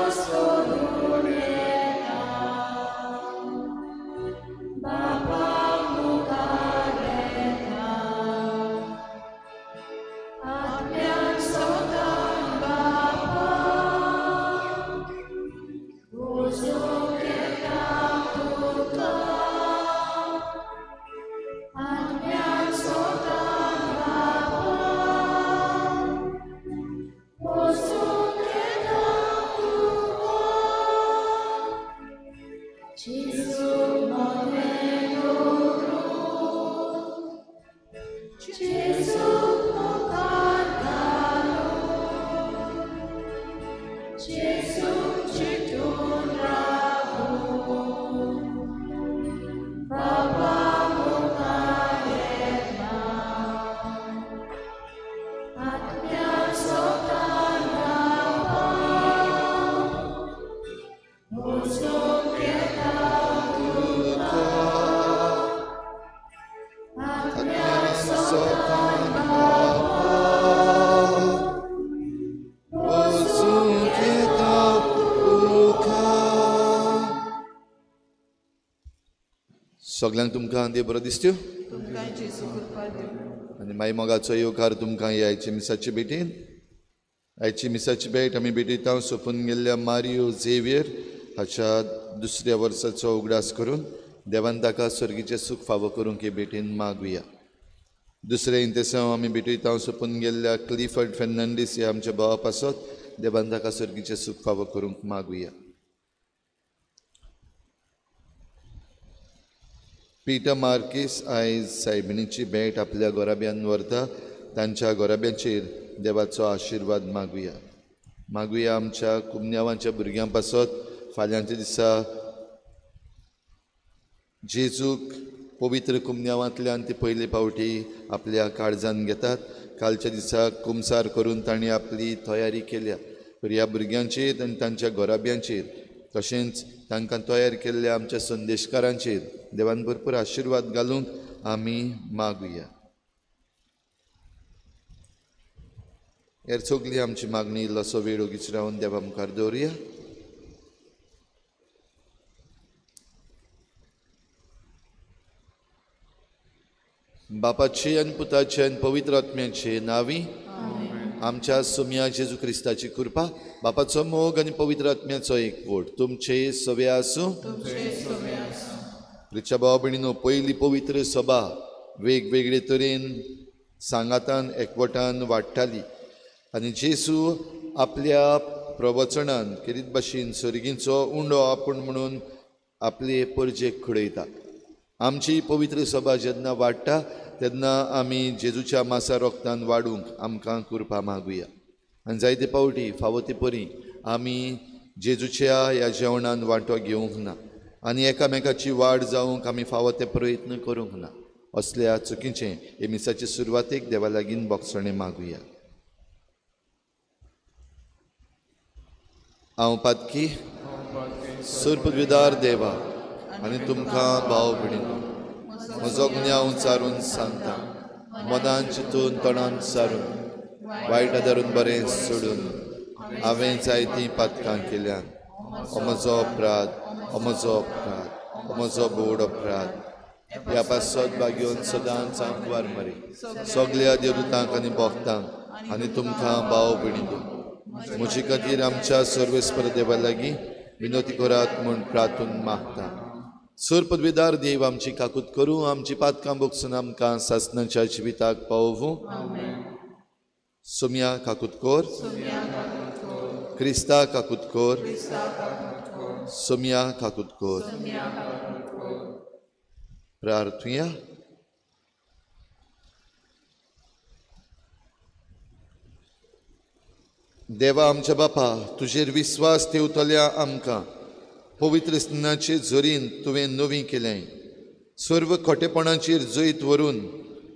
करून येता बापा मुखार येता आत्म्यान सोदान बापा वचूंक येता तुका आत्म्यान सोदान बापा वचूंक येता तुका जेजू मोदें दवरून जेजू मुखार घालून जेजू चिंतून रावून बाबा मुखार येता आत्म्यान सोदान बाबा वचूंक येता तुका आत्म्यान सोदान बाबा वचूंक येता तुका. सगल्यांक तुमकां देव बरो दिसत्यो तुमकां जेजू कृपा दिवं. आनी माई मोगाचो येवकार तुमकां ह्या आयची मिसाची भेटीन. आयची मिसाची भेट आमी भेटयता सोंपून गेल्ल्या मारियो झेवियर हाच्या दुसऱ्या वर्साचो उगडास करून देवान ताका सर्गीचें सूख फावो करूंक हे भेटीन मागुया. दुसरें इंतेसांव आमी भेटयता सोंपून गेल्ल्या क्लिफर्ड फेर्नांडीस ह्या आमच्या भावा पासत देवान ताका सर्गीचें सूख फावो करूंक मागुया. पीटर मार्कीस आयज सायबिणीची भेट आपल्या गोराब्यान व्हरता. तांच्या गोराब्यांचेर देवाचो आशिर्वाद मागुया. मागुया आमच्या कुमन्यावांच्या भुरग्यां पासत फाल्यांच्या दिसा जेजूक पवित्र कुमन्यावांतल्यान ती पयले फावटी आपल्या काळजान घेतात. कालच्या दिसा कुमसार करून तांणी आपली तयारी केल्या. तर ह्या भुरग्यांचेर आनी तांच्या घराब्यांचेर तशेंच तांकां तयार केल्ल्या आमच्या संदेशकारांचेर देवान भरपूर आशिर्वाद घालूंक आमी मागुया. हेर सगली आमची मागणी इल्लोसो वेळ ओगीच रावन देवा मुखार दवरुया. बापाचे आनी पुताचे आनी पवित्र आत्म्याचे नांवी आमच्या सोम्या जेजू क्रिस्ताची कृपा, बापाचो मोग आनी पवित्र आत्म्याचो एकवट तुमचे सवे आसूं. प्रिच्या भाव भयणीनो, पयली पवित्र सभा वेगवेगळे तरेन सांगातान एकवटान वाडटाली आनी जेजू आपल्या प्रवचनान केरीत भाशेन सर्गींचो उंडो आपूण म्हणून आपले परजेक खडयता. आमची पवित्र सभा जेन्ना वाडटा तेन्ना आमी जेजूच्या मासा रोगतान वाडूंक आमकां कृपा मागुया. आनी जायते फावटी फावो ते परी आमी जेजूच्या ह्या जेवणान वांटो घेवंक ना आनी एकामेकाची वाड जावंक आमी फावो ते प्रयत्न करूंक ना. असल्या चुकीचें हे मिसाचे सुरवातेक देवा लागीं बोगसणें मागुया. हांव पातकी सुरपविदार देवा आनी तुमकां भाव भयणीनो म्हजो गुन्यांव चारून सांगता. मनान चिंतून तणान सारून वायट आदारून बरें सोडून हांवें जायतीं पातकां केल्यान. हो म्हजो अपराध, हो म्हजो अपराध, हो म्हजो बोड अपराध. ह्या पासत बागेवन सदांच आंकवार मरे सगल्या देवदूतांक आनी भक्तांक आनी तुमकां भाव भयणीनो म्हजे खातीर आमच्या सर्वेस्पर देवा लागीं विनोती करात म्हूण प्रार्थून मागता. सर पदवीदार देव आमची काकूत करूं, आमची पातकां बोगसून आमकां सासणाच्या जिविताक पावोवूं. सोम्या काकूत कोर, क्रिस्ता काकूत कोर, सोम्या काकूत कोर. प्रार्थुया. देवा आमच्या बापा, तुजेर विस्वास ठेवतल्या आमकां पवित्र स्नानाचे झरीन तुवें नवी केलें. सर्व खोटेपणाचेर जैत व्हरून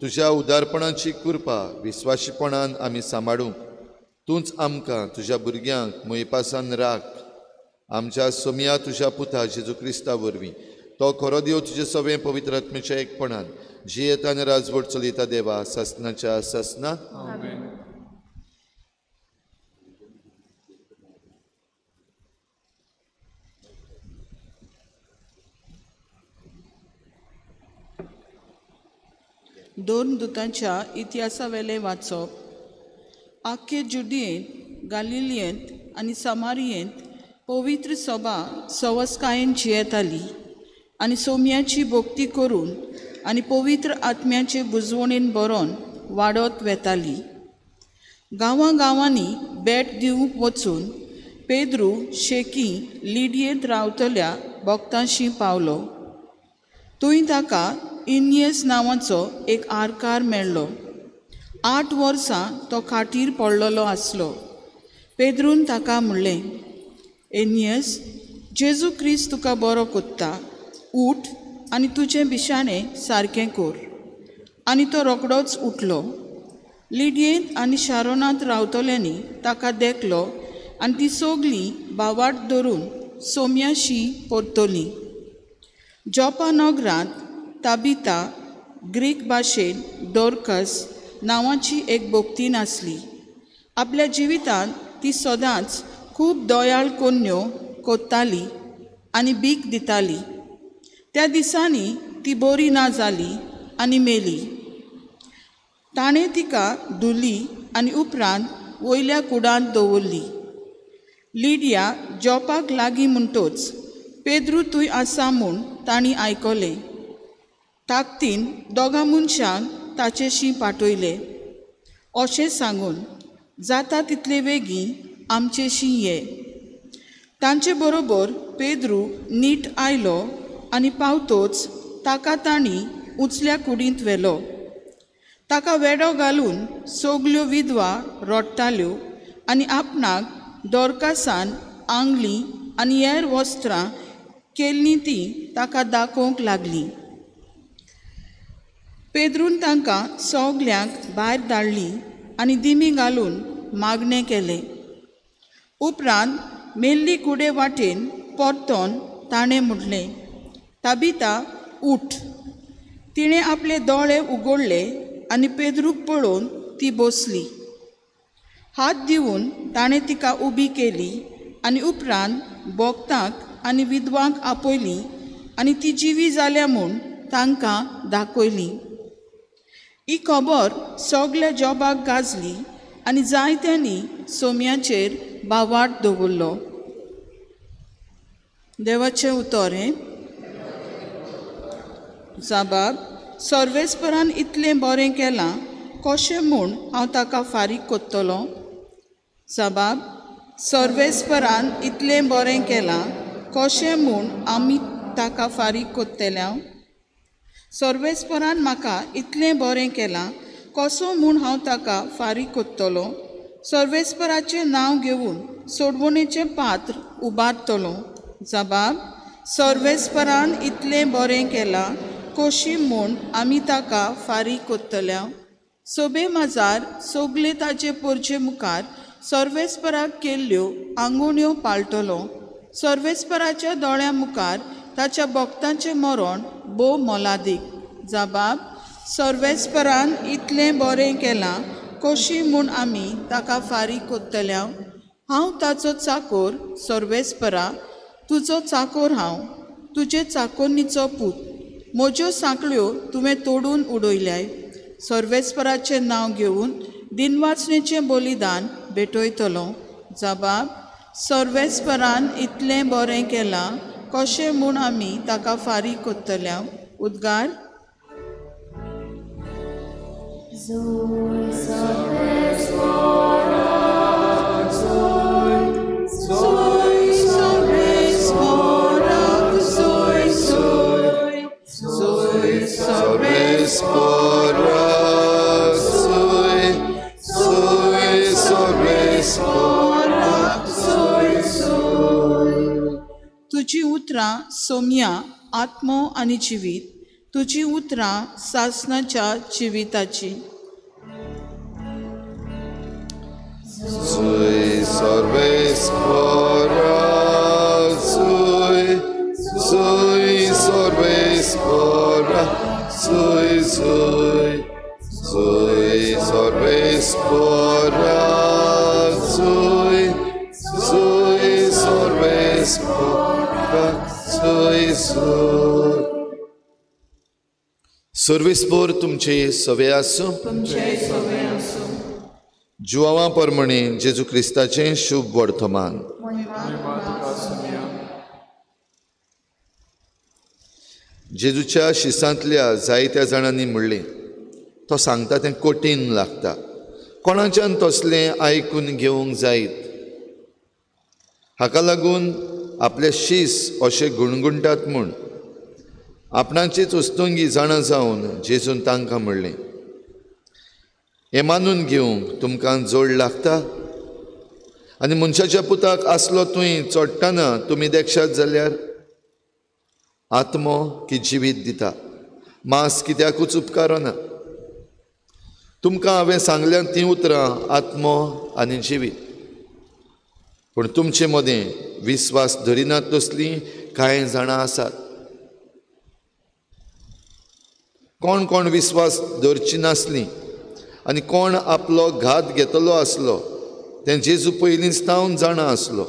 तुज्या उदारपणाची कृपा विस्वाशीपणान आमी सांबाळूंक तूंच आमकां तुज्या भुरग्यांक मोयपासान राख. आमच्या सोम्या तुज्या पुता जेजू क्रिस्ता वरवीं तो खरो देव तुजे सवें पवित्र आत्म्याच्या एकपणान जियेता आनी राजवट चलयता देवा सासनाच्या सासना. दोन दुतांच्या इतिहासावेलें वाचप. आख्खे जुडियेंत, गालिलियेंत आनी समारियेंत पवित्र सभा सवस्कायेन जियेताली आनी सोम्याची भक्ती करून आनी पवित्र आत्म्याचे बुजवणेन बरोवन वाडत वेताली. गांवां गांवांनी भेट दिवंक वचून पेद्रू शेकी लिडियेंत रावतल्या भक्तांशी पावलो. थंय ताका इनियस नांवाचो एक आरकार मेळ्ळो. 8 वर्सां तो खाटीर पडलेलो आसलो. पेद्रून ताका म्हणलें, एनियस, जेजू क्रिस्त तुका बरो कोत्ता, उठ आनी तुजें बिशाणें सारकें कोर. आनी तो रोखडोच उठलो. लिडियेंत आनी शारोनांत रावतल्यांनी ताका देखलो आनी ती सगळीं बावाट धरून सोम्याशी परतली. जोपा नगरांत ताबिता, ग्रीक भाशेन दोरकस नांवाची एक भक्तीन आसली. आपल्या जिवितांत ती सदांच खूब दयाळ कोन्न्यो कोत्ताली आनी भीक दिताली. त्या दिसांनी ती बरी ना जाली आनी मेली. ताणें तिका धुली आनी उपरांत वयल्या कुडांत दवरली. लिडिया जोपाक लागीं म्हणटोच पेद्रू थंय आसा म्हूण तांणी आयकलें. ताकतीन दोगां मनशांक ताचेशी पाठयले, अशें सांगून, जाता तितले वेगीं आमचेशी ये. तांचे बरोबर पेद्रू नीट आयलो आनी पावतोच ताका तांणी उंचल्या कुडींत व्हेलो. ताका वेडो घालून सगल्यो विधवा रडटाल्यो आनी आपणाक दोरकासान आंगली आनी हेर वस्त्रां केल्लीं तीं ताका दाखोवंक लागलीं. पेद्रून तांकां सगल्यांक भायर धाडलीं आनी दिमी घालून मागणें केलें. उपरांत मेल्ली कुडे वाटेन परतोन ताणें म्हटलें, ताबिता, उठ. तिणें आपले दोळे उगडले आनी पेद्रूक पळोवन ती बसली. हात दिवन ताणें तिका उबी केली आनी उपरांत भक्तांक आनी विधवांक आपयली आनी ती जिवी जाल्या म्हूण तांकां दाखयली. ही खबर सगल्या जोबाक गाजली आनी जायत्यांनी सोम्याचेर बावाट दवरलो. देवाचें उतर हें. जाबाब, सर्वेस्परान इतलें बरें केलां, कशें म्हूण हांव ताका फारीक कोत्तलो? जाबाब, सर्वेस्परान इतलें बरें केलां, कशें म्हूण आमी ताका फारीक कोत्तल्या? सर्वेस्परान म्हाका इतलें बरें केलां, कसो म्हूण हांव ताका फारीक कोत्तलो? सर्वेस्पराचें नांव घेवन सोडवणेचें पात्र उबारतलो. जबाब, सर्वेस्परान इतलें बरें केलां, कशी म्हूण आमी ताका फारीक कोत्तल्या? सोबे माजार सगले ताचे पोरचे मुखार सर्वेस्पराक केल्ल्यो आंगोण्यो पाळटलो. सर्वेस्पराच्या दोळ्यां मुखार ताच्या भक्तांचें मरण भोव मोलादीक. जबाब, सर्वेस्परान इतलें बरें केलां, कशी म्हूण आमी ताका फारीक कोत्तल्या? हांव ताचो चाकोर सर्वेस्परा, तुजो चाकोर हांव, तुजे चाकोन्नीचो पूत. म्हज्यो सांकळ्यो तुवें तोडून उडयल्याय. सर्वेस्पराचें नांव घेवन दिनवाचणेचें बलिदान भेटयतलो. जबाब, सर्वेस्परान इतलें बरें केलां, कशें म्हूण आमी ताका फारीक कोत्तल्या? उद्गार. तुजी उतरां सोम्या आत्मो आनी जिवीत, तुजी उतरां सासणाच्या जिविताची. Sui सर्वेस्परा, sui, sui सर्वेस्परा, sui, sui, sui सर्वेस्परा, sui, sui सर्वेस्परा, sui, sui. सर्वेस्पोर तुमचे सवे आसूं. जुवावा परमणे जेजू क्रिस्ताचें शुभ वर्तमान. जेजूच्या शिसांतल्या जायत्या जाणांनी म्हणलें, तो सांगता तें कठीण लागता, कोणाच्यान तसलें आयकून घेवंक जायत. हाका लागून आपले शीस अशें गुणगुणटात म्हूण आपणाचीच उस्तुंगी जाणा जावन जेजून तांकां म्हणलें, हें मानून घेवंक तुमकां जोड लागता? आनी मनशाच्या पुताक आसलो थंय चडटना तुमी देखशात जाल्यार आत्मो की जिवीत दिता, मांस कित्याकूच उपकारना. तुमकां हांवें सांगल्यात तीं उतरां आत्मो आनी जिवीत, पूण तुमचे मदें विस्वास धरिनात तसलीं कांय जाणां आसात. कोण कोण विस्वास धरची नासली आनी कोण आपलो घात घेतलो आसलो तें जेजू पयलींच तावन जाणा आसलो.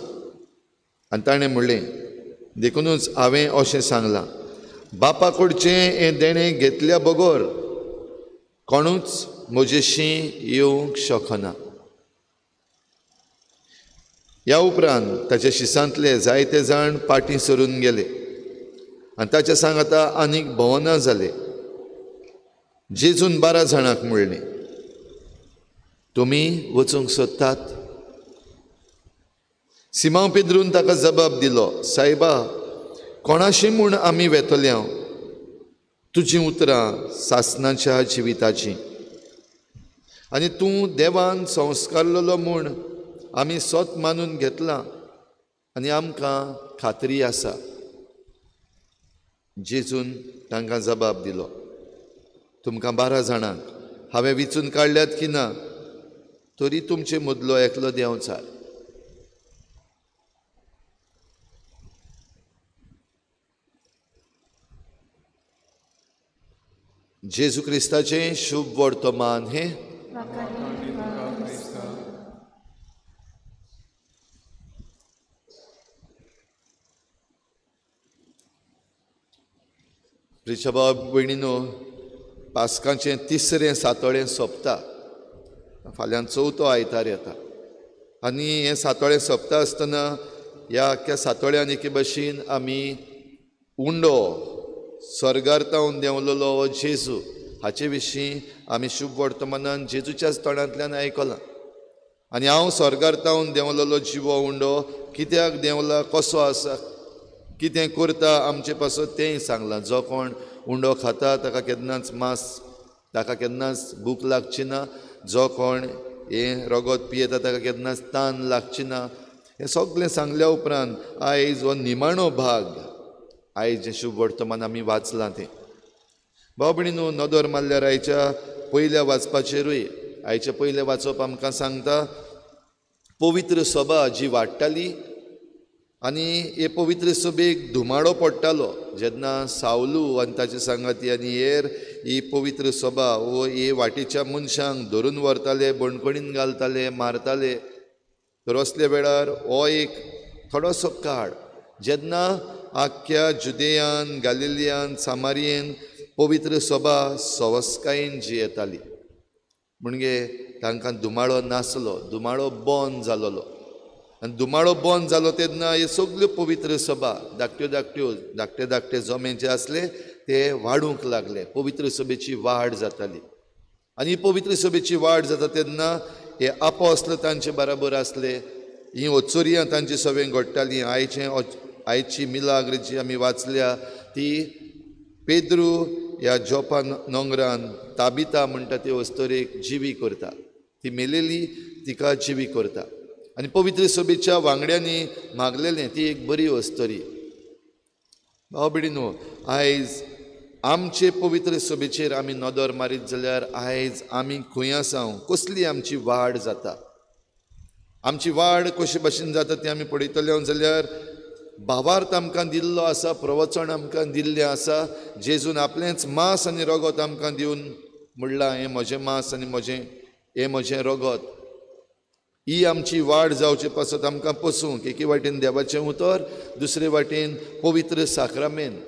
आनी ताणें म्हणलें, देखुनूच हांवें अशें सांगलां, बापा कडचें हें देणें घेतल्या बगर कोणूच म्हजेशी येवंक शकना. ह्या उपरांत ताच्या शिसांतले जायते जाण पाटी सरून गेले आनी ताच्या सांगाता आनीक भोंवना जाले. जेजून 12 जाणांक म्हणलें, तुमी वचूंक सोदतात? सिमांव पेद्रून ताका जबाब दिलो, सायबा, कोणाशी म्हूण आमी वेतले? तुजीं उतरां सासणाच्या जिविताचीं, आनी तूं देवान संस्कारलेलो म्हूण आमी सोत मानून घेतलां आनी आमकां खात्री आसा. जेजून तांकां जबाब दिलो, तुमकां 12 जाणांक हांवें विचून काडल्यात की ना, तरी तुमचे मदलो एकलो देंवचार. जेजू क्रिस्ताचें शुभ वर्तमान हें. प्रिय भाव भयणीनो, पास्काचें तिसरें सातोळें सोंपता, फाल्यां चवथो आयतार येता आनी हें सातोळें सोंपता आसतना ह्या आख्ख्या सातोळ्यान एके भशेन आमी उंडो स्वर्गार तावन देंवलेलो हो जेजू हाचे विशीं आमी शुभ वर्तमानान जेजूच्याच तोंडांतल्यान आयकलां. आनी हांव स्वर्गार तावन देंवलेलो जिवो उंडो कित्याक देंवला, कसो आसा, कितें करता आमचे पासत तेंय सांगलां. जो कोण उंडो खाता ताका केन्नाच मांस, ताका केन्नाच भूक लागची ना, जो कोण हें रगत पियेता ताका केन्नाच तान लागची ना. हें सगळें सांगल्या उपरांत आयज हो निमाणो भाग, आयज जें शुभ वर्तमान आमी वाचलां तें. भाव भयणीनो, नदर मारल्यार आयच्या पयल्या वाचपाचेरूय, आयचें पयलें वाचप आमकां सांगता पवित्र सभा जी वाडटाली आनी हे पवित्र सभेक धुमाडो पडटालो. जेन्ना सावलू आनी ताचे सांगाती आनी हेर ही पवित्र सभा वो हे वाटेच्या मनशांक धरून व्हरताले, बणकणीन घालताले, मारताले, तर असल्या वेळार हो एक थोडोसो काळ जेन्ना आख्ख्या जुदेयान, गालिलियान, सामारियेन पवित्र सभा सवस्कायेन जियेताली, म्हणजे तांकां धुमाळो नासलो, धुमाळो बंद जालोलो. आनी धुमाळो बंद जालो तेन्ना हे सगल्यो पवित्र सभा धाकट्यो धाकट्यो धाकटे धाकटे जमे जे आसले ते वाडूंक लागले, पवित्र सभेची वाड जाताली. आनी पवित्र सभेची वाड जाता तेन्ना हे आपोस्ल तांचे बराबर आसले, हीं ओचोरयां तांचे सभेन घडटालीं. आयची मिलाग्र जी आमी वाचल्या ती पेद्रू ह्या जोपा नोंगरान ताबिता म्हणटा ते अस्तोरेक जिवी करता, ती मेलेली तिका जिवी करता. आनी पवित्र सभेच्या वांगड्यांनी मागलेलें ती एक बरी अस्तोरी. भाव भयणीनो, आयज आमचे पवित्र सभेचेर आमी नदर मारीत जाल्यार आयज आमी खंय आसा, कसली आमची वाड जाता, आमची वाड कशे भशेन जाता ती आमी पळयतले जाल्यार भावार्थ आमकां दिल्लो आसा, प्रवचन आमकां दिल्लें आसा. जेजून आपलेंच मांस आनी रगत आमकां दिवन म्हणलां, हें म्हजें मांस आनी हें म्हजें रगत. ही आमची वाड जावचे पासत आमकां पसूंक एके वाटेन देवाचें उतर, दुसरे वाटेन पवित्र साक्रामेन.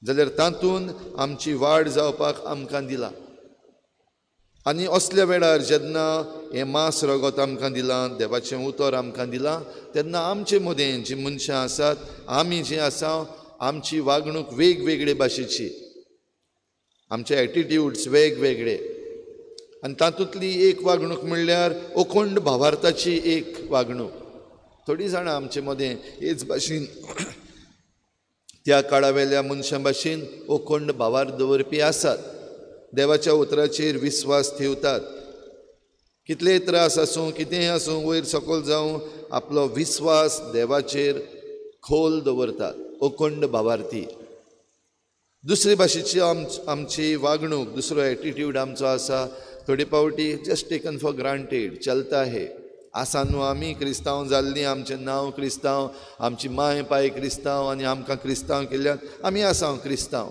जाल्यार तातूंत आमची वाड जावपाक आमकां दिला. आनी असल्या वेळार जेन्ना हें मांस रगत आमकां दिलां, देवाचें उतर आमकां दिलां, तेन्ना आमचे मदें जीं मनशां आसात, आमी जीं आसा, आमची वागणूक वेगवेगळे भाशेची, आमचे एटिट्यूड्स वेगवेगळे. आनी तातूंतली एक वागणूक म्हणल्यार अखंड भावार्थाची एक वागणूक. थोडीं जाणां आमचे मदें हेच भाशेन त्या काळावेल्या मनशां भाशेन अखंड भावार्थ दवरपी आसात, देवाच्या उतराचेर विस्वास ठेवतात. कितलेय त्रास आसूं, कितेंय आसूं, वयर सकयल जावं, आपलो विस्वास देवाचेर खोल दवरतात, अखंड भावार्थी. दुसरे भाशेची आमची वागणूक, दुसरो एटिट्यूड आमचो आसा, थोडे फावटी जस्ट टेकन फॉर ग्रांटेड, चलता हे आसा न्हू, आमी क्रिस्तांव जाल्लीं, आमचें नांव क्रिस्तांव, आमची माय पाय क्रिस्तांव आनी आमकां क्रिस्तांव केल्यान आमी आसा क्रिस्तांव.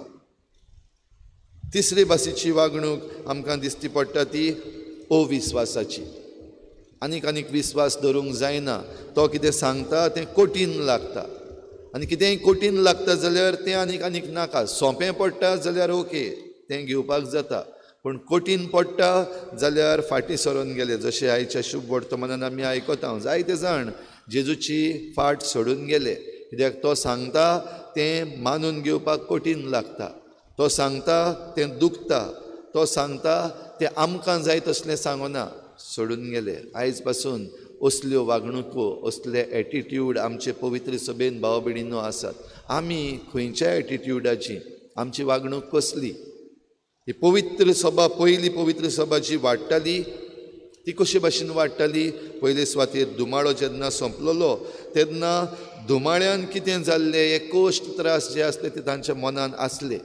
तिसरे भाशेची वागणूक आमकां दिसती पडटा ती अविस्वासाची. आनीक आनीक विस्वास धरूंक जायना, तो कितें सांगता तें कठीण लागता, आनी कितेंय कठीण लागता जाल्यार तें आनीक आनीक नाका. सोंपें पडटा जाल्यार ओके, तें घेवपाक जाता, पूण कठीण पडटा जाल्यार फाटीं सरून गेले. जशें आयच्या शुभ वर्तमानान आमी आयकता, जायते जाण जेजूची फाट सोडून गेले, कित्याक तो सांगता तें मानून घेवपाक कठीण लागता, तो सांगता तें दुखता, तो सांगता तें आमकां जाय तसलें सांगना, सोडून गेले. आयज पासून असल्यो वागणुको, असले एटिट्यूड आमचे पवित्र सभेन भाव भयणींनो आसात. आमी खंयच्या एटिट्यूडाची, आमची वागणूक कसली? ही पवित्र सभा, पयली पवित्र सभा जी वाडटाली ती कशे भाशेन वाडटाली? पयले सुवातेर धुमाळो जेन्ना सोंपलेलो तेन्ना धुमाळ्यान कितें जाल्लें, हे कश्ट त्रास जे आसले ते तांच्या मनान आसले.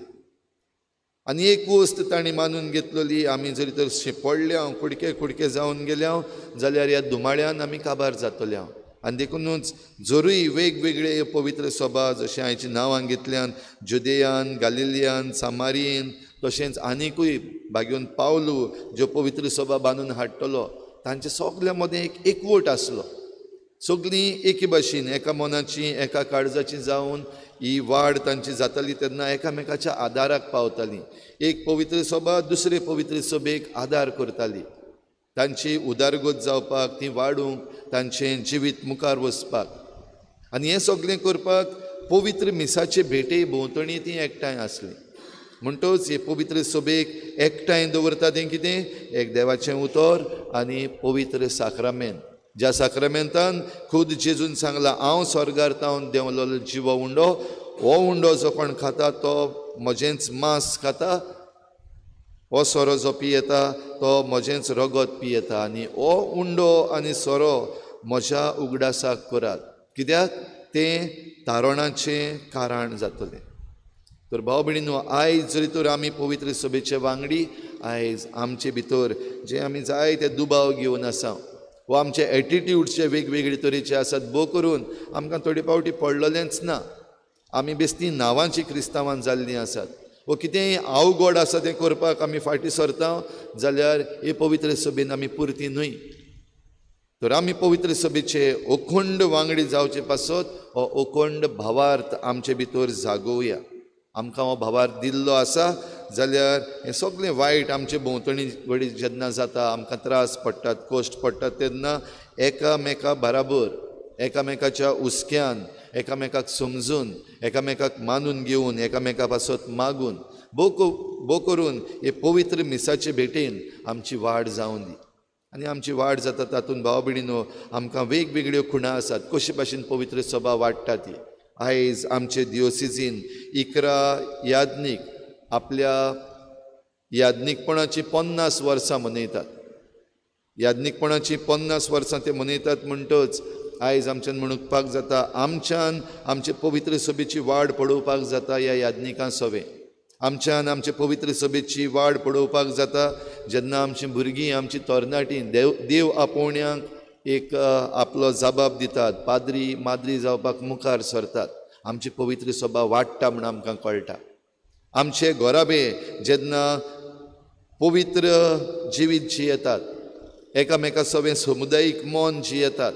आनी एक वस्त तांणी मानून घेतलेली, आमी जरी तर शिंपडले, कुडके कुडके जावन गेल्या जाल्यार ह्या धुमाळ्यान आमी काबार जातले. आनी देखुनूच जरूय वेगवेगळे पवित्र सभा, जशें आयची नांवां घेतल्यान, जुदेयान, गालिलियान, सामारियेन, तशेंच आनिकूय भाग्योन पावलू ज्यो पवित्र सभा बांदून हाडटलो, तांचे सगल्या मदें एक एकवट आसलो. सगळीं एके भाशेन, एका मनाची, एका काळजाची जावन ही वाड तांची जाताली. तेन्ना एकामेकाच्या आदाराक पावताली. एक पवित्र सभा दुसरे पवित्र सभेक आदार करताली, तांची उदारगत जावपाक, ती वाडूंक, तांचें जिवीत मुखार वचपाक. आनी हें सगळें करपाक पवित्र मिसाचे भेटे भोंवतणी ती एकठांय आसली. म्हणटच हे पवित्र सभेक एकठांय दवरता तें कितें? एक देवाचें उतर आनी पवित्र साक्रामेंत, ज्या साक्रामेंतान खुद जेजून सांगलां, हांव स्वर्गार तावन देंवलोलो जिवो उंडो, हो उंडो जो कोण खाता तो म्हजेंच मांस खाता, हो सोरो जो पियेता तो म्हजेंच रगत पियेता, आनी हो उंडो आनी सोरो म्हज्या उगडासाक करात, कित्याक तें तारणाचें कारण जातलें. तर भाव भयणींनो, आयज जरी तर आमी पवित्र सभेचे वांगडी, आयज आमचे भितर जे आमी जायते दुबाव घेवन आसा वा आमचे एटिट्यूड्स जे वेगवेगळे तरेचे आसात, भोव करून आमकां थोडे फावटी पडलेलेंच ना. आमी बेस्ती नांवांची क्रिस्तांवान जाल्लीं आसात वा कितेंय अवघड आसा तें करपाक आमी फाटीं सरता जाल्यार हे पवित्र सभेन आमी पुरती न्हय. तर आमी पवित्र सभेचे अखंड वांगडी जावचे पासत हो अखंड भावार्थ आमचे भितर जागोवया. आमकां हो भावार्थ दिल्लो आसा जाल्यार हें सगळें वायट आमचे भोंवतणी घडी जेन्ना जाता, आमकां त्रास पडटात, कश्ट पडटात, तेन्ना एकामेका बराबर, एकामेकाच्या हुस्क्यान, एकामेकाक समजून, एकामेकाक मानून घेवन, एकामेका पासत मागून, भोव करून हे पवित्र मिसाचे भेटेन आमची वाड जावन दी. आनी आमची वाड जाता तातूंत भाव भयणींनो आमकां वेगवेगळ्यो खुणां आसात, कशे भाशेन पवित्र सभा वाडटा ती. आयज आमचे दियोसिजीन 11 याज्ञीक आपल्या याज्ञीकपणाची 50 वर्सां मनयतात. याज्ञीकपणाची 50 वर्सां ते मनयतात म्हणटच आयज आमच्यान म्हणपाक जाता, आमच्यान आमचे पवित्र सभेची वाड पळोवपाक जाता ह्या याज्ञिकां सवें. आमच्यान आमचे पवित्र सभेची वाड पळोवपाक जाता जेन्ना आमची भुरगीं, आमची तरणाटीं देव आपोवण्यांक एक आपलो जबाब दितात, पाद्री माद्री जावपाक मुखार सरतात. आमची पवित्र सभा वाडटा म्हूण आमकां कळटा. आमचे घराबे जेन्ना पवित्र जिवीत जियेतात, एकामेका सवें समुदायीक मन जियेतात,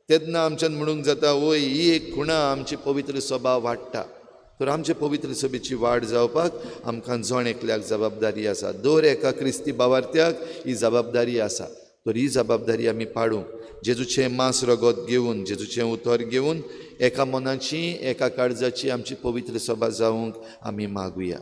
तेन्ना आमच्यान म्हणूंक जाता, वय ही एक खुणा आमची पवित्र सभा वाडटा. तर आमचे पवित्र सभेची वाड जावपाक आमकां जण एकल्याक जबाबदारी आसा. दर एका क्रिस्ती बावार्थ्याक ही जबाबदारी आसा. तर ही जबाबदारी आमी पाडूंक जेजूचें मांस रगत घेवन, जेजूचें उतर घेवन एका मनाची एका काळजाची आमची पवित्र सभा जावंक आमी मागुया.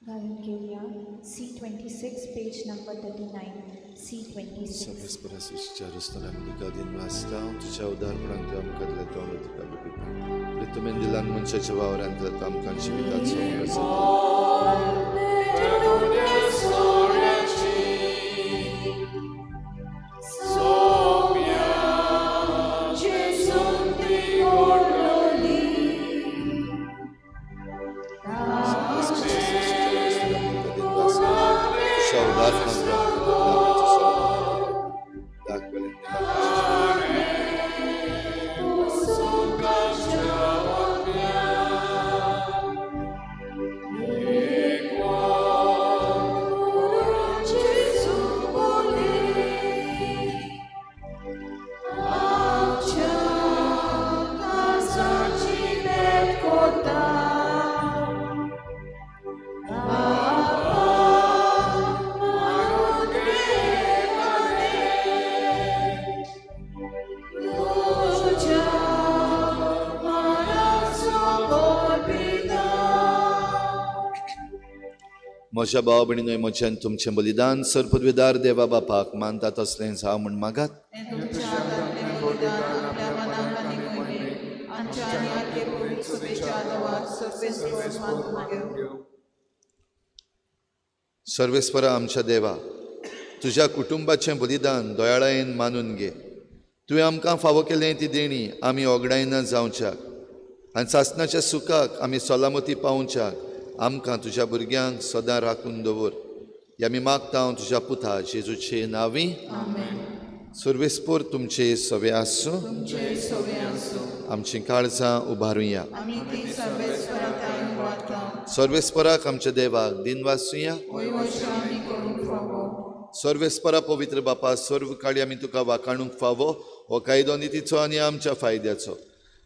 गायन घेवया C26 page number 39 C26. सर्वेस्पराच्या रस्त्यान आमी तुका दिनवासता. तुज्या उदारपणान तुवें आमकां दिलें तो आमी तुका लुकयता. तुवें दिलान मनशाच्या वावरांतल्या तो आमकां जिविताचो उगडास जाता. म्हज्या भाव भयणीनो, म्हज्यान तुमचें बलिदान सर्पद्वेदार देवा बापाक मानता तसलें जावं म्हूण मागात. सर्वेस्परा आमच्या देवा, तुज्या कुटुंबाचें बलिदान दयाळायेन मानून घे. तुवें आमकां फावो केलें ती देणी आमी ओगडायना जावच्याक आनी सासणाच्या सुखाक आमी सलामती पावोवच्याक आमकां तुज्या भुरग्यांक सदां राखून दवर. हे आमी मागता तुज्या पुता जेजूचे नांवी. सर्वेस्पोर तुमचे सवे आसूं. आमचीं काळजां उबारुया. सर्वेस्पराक आमच्या देवाक दिनवासुया. सर्वेस्परा पवित्र बापा, सर्व काळी आमी तुका वाखाणूंक फावो हो कायदो नितीचो आनी आमच्या फायद्याचो.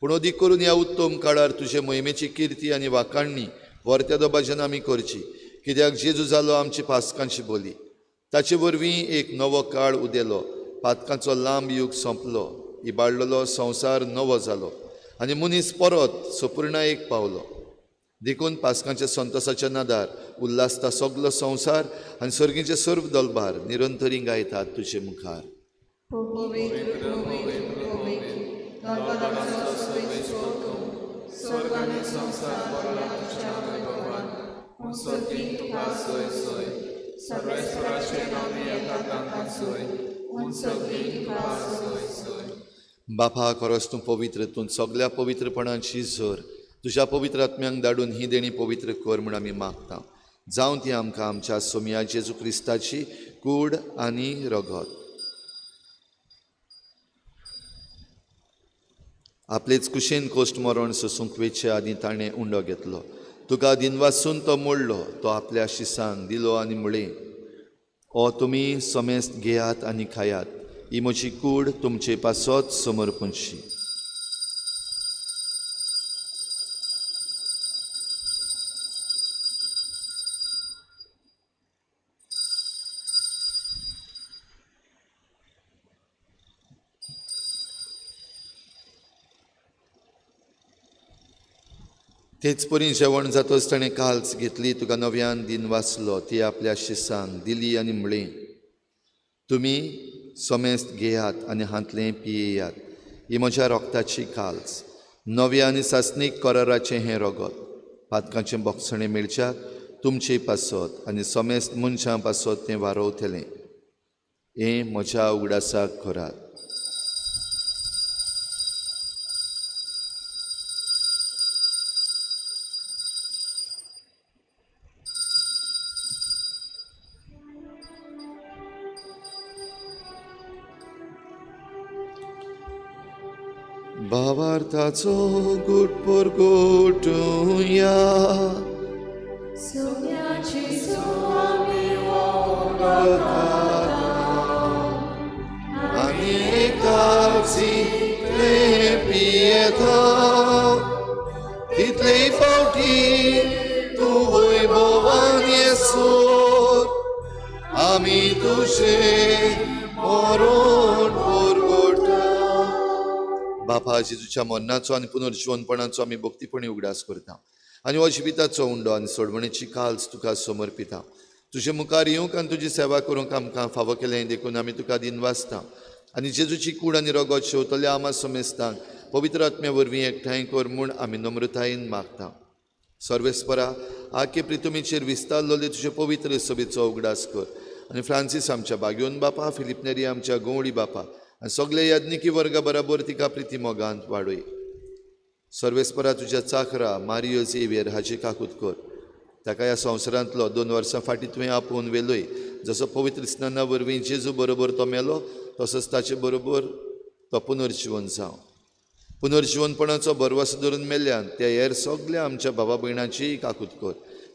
पूण अदीक करून ह्या उत्तम काळार तुजे मोहिमेची किर्ती आनी वाखाणणी वर्त्या दोबाजन आमी करची. कित्याक जेजू जालो आमची पासकांची बोली. ताचे वरवीं एक नवो काळ उदेलो, पातकांचो लांब यूग सोंपलो, इबाडलेलो संवसार नवो जालो आनी मनीस परत सपुर्णायेक पावलो. देखून पासकांच्या संतोसाच्या नादार उल्हासता सगलो संवसार आनी सर्गीचे सर्व दलबार निरंतरी गायतात तुजे मुखार. बापा, खरोच तूं पवित्र, तूं सगल्या पवित्रपणाची झर. तुज्या पवित्र आत्म्यांक धाडून ही देणी पवित्र कर म्हूण आमी मागता. जावं ती आमकां आमच्या सोमया जेजू क्रिस्ताची कूड आनी रगत. आपलेच कुशेन कोश्ट मरण सोसूंक वेचे आदीं ताणें उंडो घेतलो. तुका दिनवासून तो मोडलो, तो आपल्या शिसांक दिलो आनी म्हळें, ओ तुमी समेस्त घेयात आनी खायात, ही म्हजी कूड तुमचे पासत समर्पणशी. तेच परी जेवण जातच ताणें काल्स घेतली, तुका नव्यान दिन वाचलो, ती आपल्या शिसांक दिली आनी म्हळें, तुमी समेस्त घेयात आनी हांतलें पियेयात, ही म्हज्या रोगताची काल्स, नव्या आनी सासणीक कराराचें हें रगत, पातकांचें बोगसणें मेळच्याक तुमचे पासत आनी समेस्त मनशां पासत तें वारोवतलें. हें म्हज्या उगडासाक करात. भावार्थाचो गुट परगटुया. आनी एकाची पियेता तितले फावटी तूं वैभवान येसर आमी तुजें मरण परगटा. बापा, जेजूच्या मरणाचो आनी पुनर्जिवनपणाचो आमी भक्तीपणी उगडास करता आनी हो जिविताचो उंडो आनी सोडवणेची काल्स तुका समर्पिता. तुजे मुखार येवंक आनी तुजी सेवा करूंक आमकां फावो केलें देखून आमी तुका दिनवासता आनी जेजूची कूड आनी रगत शेवतल्या आमा समेस्तांक पवित्र आत्म्या वरवीं एकठांय कर म्हूण आमी नम्रतायेन मागता. सर्वेस्परा, आखे प्रितुमीचेर विस्तारलेले तुजे पवित्र सभेचो उगडास कर आनी फ्रांसीस आमच्या बागयोन बापा, फिलीप नेरी आमच्या गवळी बापा आनी सगळे याज्ञिकी वर्गा बराबर तिका प्रिती मोगांत वाडय. सर्वेस्परा, तुज्या चाकरा मारियो झेवियर हाची काकूत कर. ताका ह्या संवसारांतलो 2 वर्सां फाटीं तुवें आपोवन व्हेलोय. जसो पवित्र स्नाना वरवीं जेजू बरोबर तो मेलो तसोच ताचे बरोबर तो पुनर्जिवन जावं. पुनर्जिवनपणाचो भरवसो धरून मेल्ल्यान त्या हेर सगल्या आमच्या भावा भयणांचीय काकूत कर.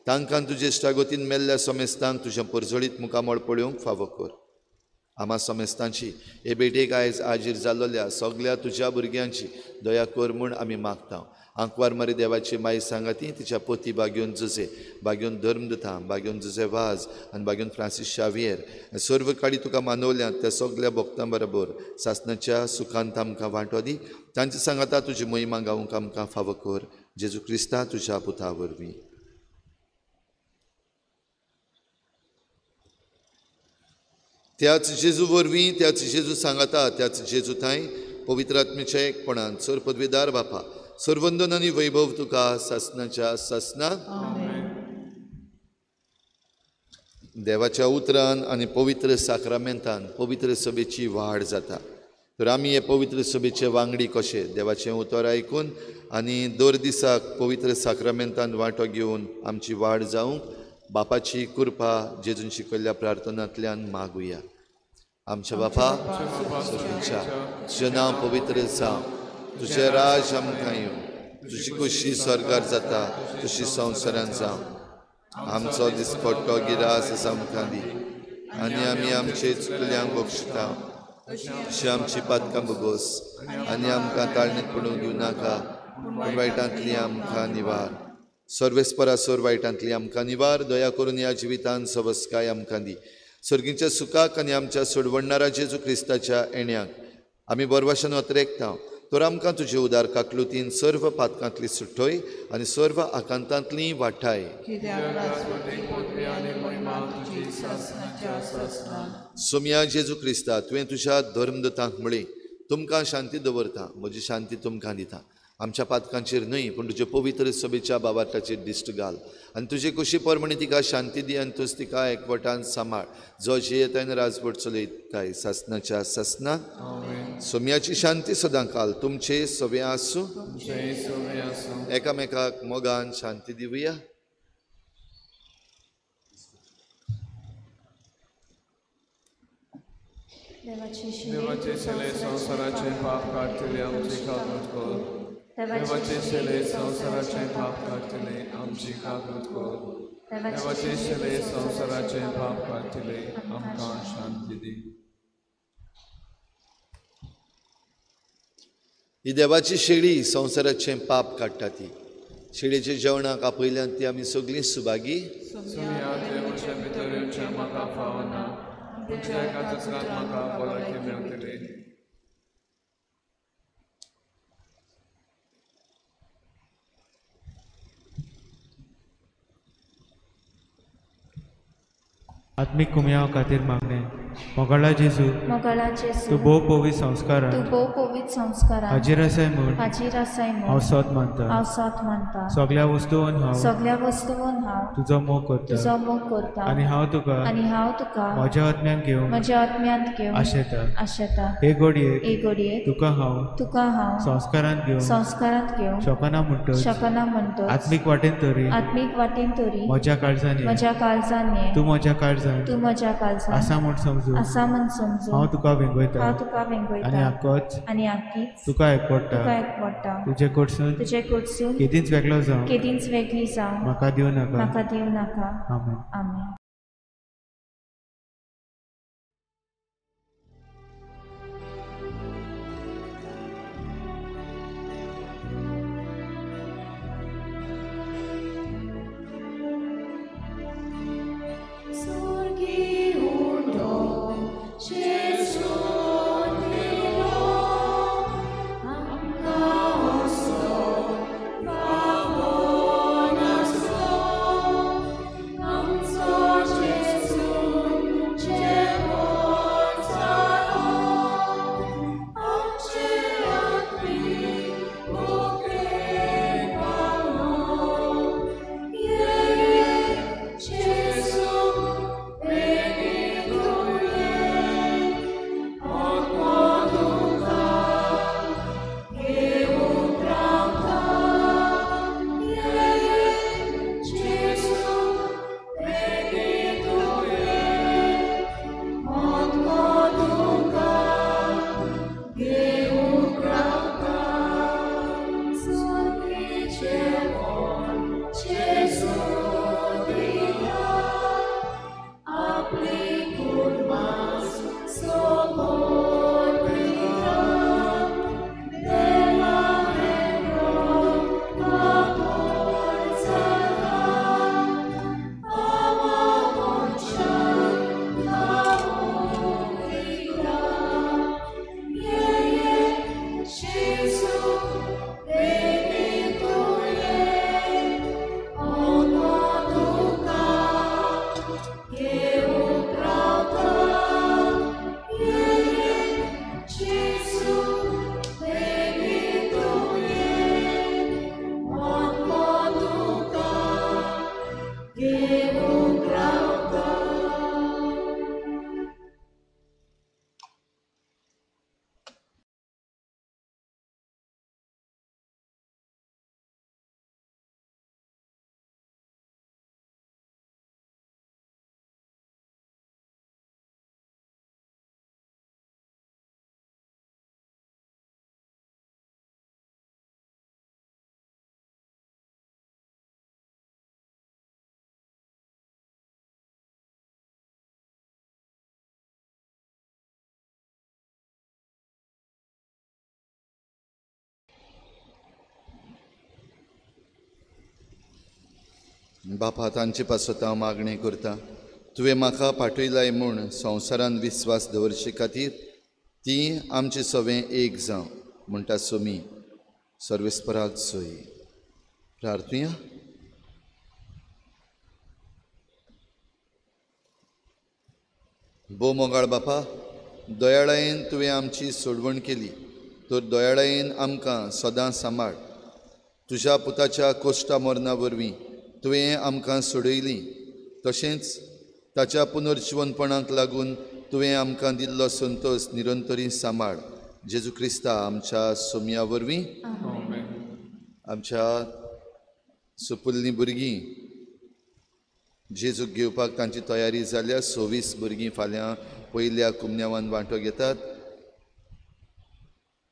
तांकां तुजे इश्टागतीन मेल्ल्या समेस्तांक तुज्या परजळीत मुखामळ पळोवंक फावो कर. आमा समेस्तांची हे भेटेक आयज आजीर जाल्ल्या सगल्या तुज्या भुरग्यांची दया कर म्हूण आमी मागता. आंकवार मारी देवाची माई सांगाती तिच्या पोती बागयोन जुजे, बागयोन धर्मदुता, बागयोन जुजे वाज आनी बागयोन फ्रांसीस शावियर सर्व काळी तुका मानवल्यात त्या सगल्या भक्तां बरोबर सासनाच्या सुखांत आमकां वांटो दी. तांचे सांगाता तुजी महिमा गावंक आमकां फावो कर. जेजू क्रिस्ता तुज्या पुता वरवीं. त्याच जेजू वरवीं, त्याच जेजू सांगाता, त्याच जेजू थांय पवित्र आत्म्याच्या एकपणान सर पदवीदार बापा सर्वंदन आनी वैभव तुका सासनाच्या सासना. देवाच्या उतरान आनी पवित्र साक्रामेंतान पवित्र सभेची वाड जाता. तर आमी हे पवित्र सभेचे वांगडी कशे देवाचें उतर आयकून आनी दर दिसाक पवित्र साक्रामेंतान वांटो घेवन आमची वाड जावंक बापाची कृपा जेजून शिकयल्ल्या प्रार्थनांतल्यान मागुया. आमच्या बापा सर्वांच्या, तुजें नांव पवित्र जावं, तुजें राज आमकां येवं, तुजी खुशी स्वर्गार जाता तशी संवसारांत जावं. आमचो दिसपट्टो गिरास आमकां दी आनी आमी आमचे चुकल्यांक बक्षिता तशी आमची पातकां भोगोस आनी आमकां ताळणीत पडूंक दिवं नाका, पूण वायटांतली आमकां निवार. सर्वेस्परा, सर वायटांतली आमकां निवार. दया करून ह्या जिवितान सवस्काय आमकां दी. सर्गीच्या सुखाक आनी आमच्या सोडवणणारा जेजू क्रिस्ताच्या येण्याक आमी बरवाशान अत्रेकता. तर आमकां तुजे उदार काकलुतीन सर्व पातकांतली सुटोय आनी सर्व आकांतांतली वाठाय. सोम्या जेजू क्रिस्ता, तुवें तुज्या धर्मदूतांक म्हळें, तुमकां शांती दवरता, म्हजी शांती तुमकां दिता. आमच्या पातकांचेर न्हय पूण तुजे पवित्र सभेच्या बाबाटाचेर दिश्ट घाल आनी तुजे कुशी प्रमाणे तिका शांती दी आनी तूच तिका एकवटान सांबाळ, जो जियेताय आनी राजवट चलयताय सासनाच्या सासना. सोम्याची शांती सदां काल तुमचे सगळे आसूं. एकामेकाक मोगान शांती दिवया. देवाचे शिले संवसाराचे पाप काडटले आमची काकूत कर. देवाचे शिले संवसाराचे पाप काडटले आमची काकूत कर. देवाचे शिले संवसाराचे पाप काडटले आमकां शांती दी. ही देवाची शेळी संवसाराचें पाप काडटा. ती शेळयेच्या जेवणाक आपयल्यान ती आमी सगळीं सुभागी. देवाच्या भितर येवचें म्हाका फावना, तुमच्या एका दुसऱ्यान म्हाका भलायकी मेळटली. आत्मीक कुमयाव खातीर मागणें. मोगाळा जेजू, मोगाळा जेजू, तूं भोव पवित्र संस्कारान, तूं भोव पवित्र संस्कारान हाजीर आसाय म्हूण, हाजीर आसाय म्हूण हांव सोद मानता, हांव सोद मानता. सगळ्या वस्तून हांव, सगळ्या वस्तून हांव तुजो मोग करता, तुजो मोग करता. आनी हांव तुका, आनी हांव तुका म्हज्या आत्म्यांत घेवन, म्हज्या आत्म्यांत घेवन आशेता, आशेता. हे घडयेक, हे घडयेक तुका हांव, तुका हांव संस्कारांत घेवन, संस्कारांत घेवन शकना म्हणटच, शकना म्हणटच आत्मीक वाटेन तरी, आत्मीक वाटेन तरी म्हज्या काळजान, म्हज्या काळजान तूं म्हज्या काळजान, तूं म्हज्या काळजान आसा म्हूण समजून समजून आसा म्हण समजून हांव तुका वेंगयता आनी आकोच तुका एकवटता तुजे कडसून केदींच वेगळो जावं म्हाका दिवं नाका. आमेन. आमेन. बापा तांचे पासत हांव मागणें करता, तुवें म्हाका पाठयलाय म्हूण संवसारान विस्वास दवरचे खातीर ती आमचे सवें एक जावं म्हणटा सोमी सर्वेस्पराक सोय. प्रार्थुया. भोव मोगाळ बापा, दयाळायेन तुवें आमची सोडवण केली तर दयाळायेन आमकां सदां सांबाळ. तुज्या पुताच्या कोश्टा मरणा वरवीं तुवें आमकां सोडयली, तशेंच ताच्या पुनर्जिवनपणाक लागून तुवें आमकां दिल्लो संतोश निरंतरी सांबाळ. जेजू क्रिस्ता आमच्या सोमया वरवीं. आमच्या सुपुल्लीं भुरगीं जेजूक घेवपाक तांची तयारी जाल्या. 26 भुरगीं फाल्यां पयल्या कुमन्यावान वांटो घेतात.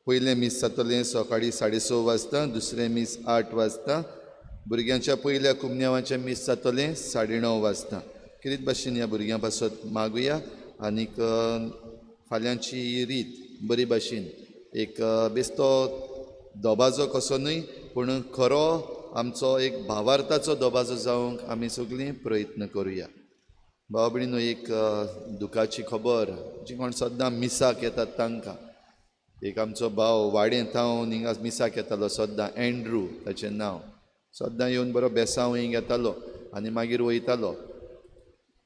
पयलें मीस जातलें सकाळीं 6:30 वाजता, दुसरें मीस 8 वाजता. भुरग्यांच्या पयल्या कुमन्यावाचें मीस जातलें 9:30 वाजता. कितें भाशेन ह्या भुरग्यां पासत मागुया आनीक फाल्यांची ही रीत बरी भाशेन एक बेस्तो दबाजो कसो न्हय पूण खरो आमचो एक भावार्थाचो दबाजो जावंक आमी सगळीं प्रयत्न करुया. भाव भयणीनो, एक दुखाची खबर जी कोण सद्दां मिसाक येतात तांकां. एक आमचो भाव वाडें थावन हिंगा मिसाक येतालो सद्दां, एंड्रू ताचें नांव. सद्दां येवन बरो बेसांव हिंग येतालो आनी मागीर वयतालो.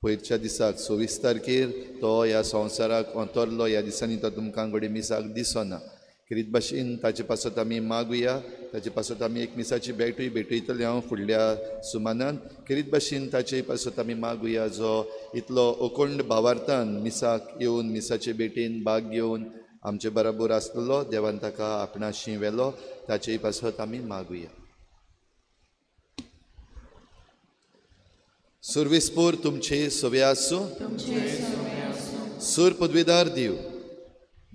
पयरच्या दिसाक 26 तारखेर तो ह्या संवसाराक अंतरलो. ह्या दिसांनी तो तुमकां घडये मिसाक दिसना. कितें भाशेन ताचे पासत आमी मागुया, ताचे पासत आमी एक मिसाची भेटूय भेटयतले हांव फुडल्या सुमानान. कितें भाशेन ताचे पासत आमी मागुया जो इतलो अखंड भावार्थान मिसाक येवन मिसाचे भेटेन भाग घेवन आमचे बराबर आसलेलो, देवान ताका आपणाशी व्हेलो, ताचे पासत आमी मागुया. सुर्विसपूर तुमचे सवे आसूं. सूर पदवीदार देव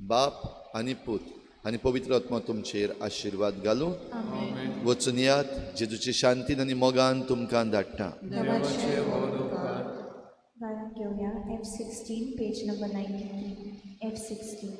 बाप आनी पूत आनी पवित्र आत्मा तुमचेर आशिर्वाद घालूं. वचून यात, जेजूची शांतीन आनी मोगान तुमकां धाडटा. गायन घेवया F16 page number 93 F16.